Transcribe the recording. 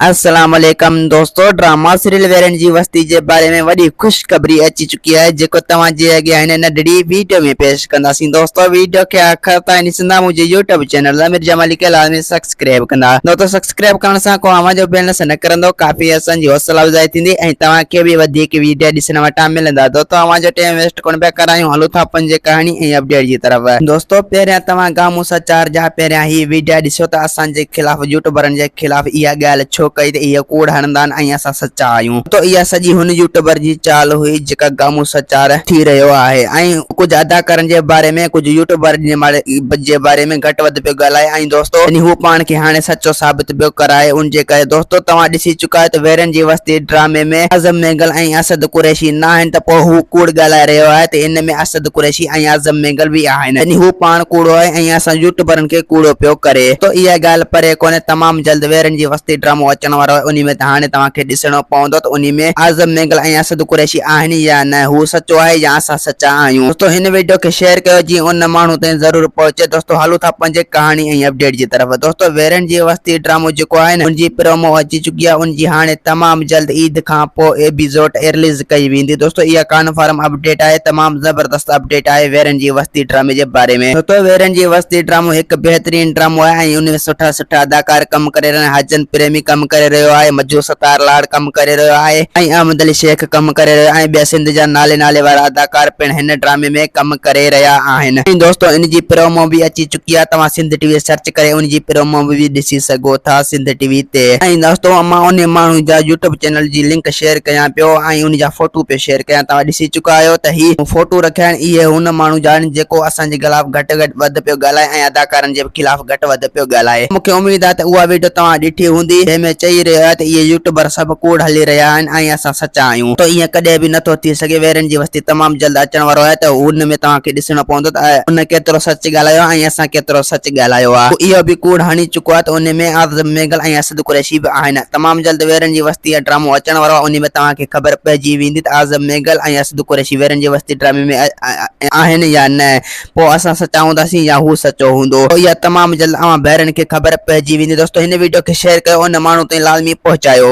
السلام عليڪم دوستو ڊراما سيريل ويرن جي وستي جي باري ۾ وڏي خوشخبري اچي چڪي آهي جيڪو توهان جي اڳيان هن ننڍڙي ويڊيو ۾ پيش ڪنداسين دوستو ويڊيو کي آخر تائين ڏسندا منهنجي يوٽيوب چينل ضمير جمالي کي لازمي سبسڪرائب ڪندا دوستو سبسڪرائب ڪرڻ سان ڪو اوهان جو بيلنس نه ڪرندو ڪافي اسان جي حوصلا افزائي ٿيندي ۽ توهان کي به وڌيڪ ويڊيو ڏسڻ وٽان ملندا دوستو اوهان جو ٽيم ويسٽ ڪونه پيا ڪرايون هلون ٿا پنهنجي ڪهاڻي ۽ اپڊيٽ جي طرف. دوستو پهريان توهان گامون سچار جا پهريان هي ويڊيا ڏسو ته اسان جي خلاف يوٽيوبرن جي خلاف اها ڳالهه ڇو ڪئي ته اهي ڪوڙ هڻندا آهن ۽ اسان سچا آهيون دوستو اها سڄي هن يوٽيوبر جي چال هئي جيڪا گامون سچار ٿي رهيو آهي ۽ ڪجهه اداڪارن جي باري ۾ ڪجهه يوٽيوبرن جي باري ۾ گهٽ وڌ پيو ڳالهائي ۽ دوستو يعني هو پاڻ کي هاڻي سچو ثابت پيو ڪرائي ان جي ڪري دوستو توهان ڏسي چڪا آهيو ته ويرن جي وستي ڊرامي ۾ اعظم مينگل ۽ اسد قريشي ناهن ته پوء هو ڪوڙ ڳالهائي رهيو آهي ته ان ۾ اسد قريشي ۽ اعظم مينگل به آهن يعني هو پاڻ ڪوڙو آهي ۽ اسان يوٽيوبرن کي ڪوڙو پيو ڪري ته اها ڳالهه پري ڪونهي تمام جلد ويرن جي وستي ڊرامو اچڻ وارو آهي انهي ۾ ته هاڻي توهان کي ڏسڻو پوندو ته انهي ۾ اعظم مينگل ۽ اسد قريشي آهن يا نه هو سچو آهي يا اسان سچا آهيون دوستو هن ويڊيو کي شيئر ڪيو جيئن ان ماڻهو تائين ضرور پهچي دوستو هلون ٿا پنهنجي ڪهاڻي ۽ اپڊيٽ جي طرف دوستو ويرن جي وستي ڊرامو جيڪو آهي نه ان جي پرومو اچي چڪي آهي ان جي هاڻي تمام جلد عيد کان پوء ايپيسوڊ رليز ڪئي ويندي دوستو اها ڪانفرم اپڊيٽ آهي تمام زبردست اپڊيٽ آهي ويرن جي وستي ڊرامي جي باري ۾ دوستو ويرن جي وستي ڊرامو هڪ بهترين ڊرامو آهي ۽ ان ۾ سٺا سٺا اداڪار ڪم ڪري رهيا آهن حجن پريمي ڪم ڪري رهيو آهي مجو ستار لاڙ ڪم ڪري رهيو آهي ۽ احمد علي شيخ ڪم ڪري رهيو آهي ۽ ٻيا سنڌ جا نالي نالي وارا اداڪار پڻ هن ڊرامي ۾ ڪم ڪري رهيا آهن ۽ دوستو ان جي پرومو به اچي چڪي آهي توهان سنڌ ٽي وي سرچ ڪري ان جي پرومو به ڏسي سگهو ٿا سنڌ ٽي وي تي ۽ دوستو مان انهي ماڻهو جا يوٽيوب چينل جي لنڪ شيئر ڪيان پيو ۽ ان جا فوٽو پيو شيئر ڪيان توهان ڏسي چڪا آهيو ته هي فوٽو رکيا آهن اهي هن ماڻهو جا آهن جيڪو اسان جي خلاف گهٽ وڌ پيو ڳالهائي ۽ اداڪارن جي خلاف گهٽ وڌ پيو ڳالهائي مونکي اميد آهي ته اها ويڊيو توهان ڏٺي هوندي جنهن ۾ چئي رهيو آهي ته اهي يوٽيوبر سڀ ڪوڙ هلي رهيا آهن ۽ اسان سچا آهيون ته ائين ڪڏهن به نٿو ٿي سگهي ويرن جي وستي تمام جلد اچڻ وارو آهي ته ان ۾ توهان کي ڏسڻو پوندو ته ان ڪيترو سچ ڳالهايو آهي ۽ اسان ڪيترو سچ ڳالهايو آهي. هو اهو به ڪوڙ هڻي چڪو آهي ته ان ۾ اعظم مينگل ۽ اسد قريشي به آهن. تمام جلد ويرن جي وستي ڊرامو اچڻ وارو آهي ان ۾ توهان کي خبر پئجي ويندي ته اعظم مينگل ۽ اسد قريشي ويرن جي وستي ڊرامي ۾ آهن يا نه. پوء اسان سچا هونداسين يا هو سچو هوندو. اها تمام جلد اوهان ڀائرن کي خبر پئجي ويندي. دوستو هن ويڊيو کي شيئر ڪيو ان ماڻهو تائين لازمي پهچايو.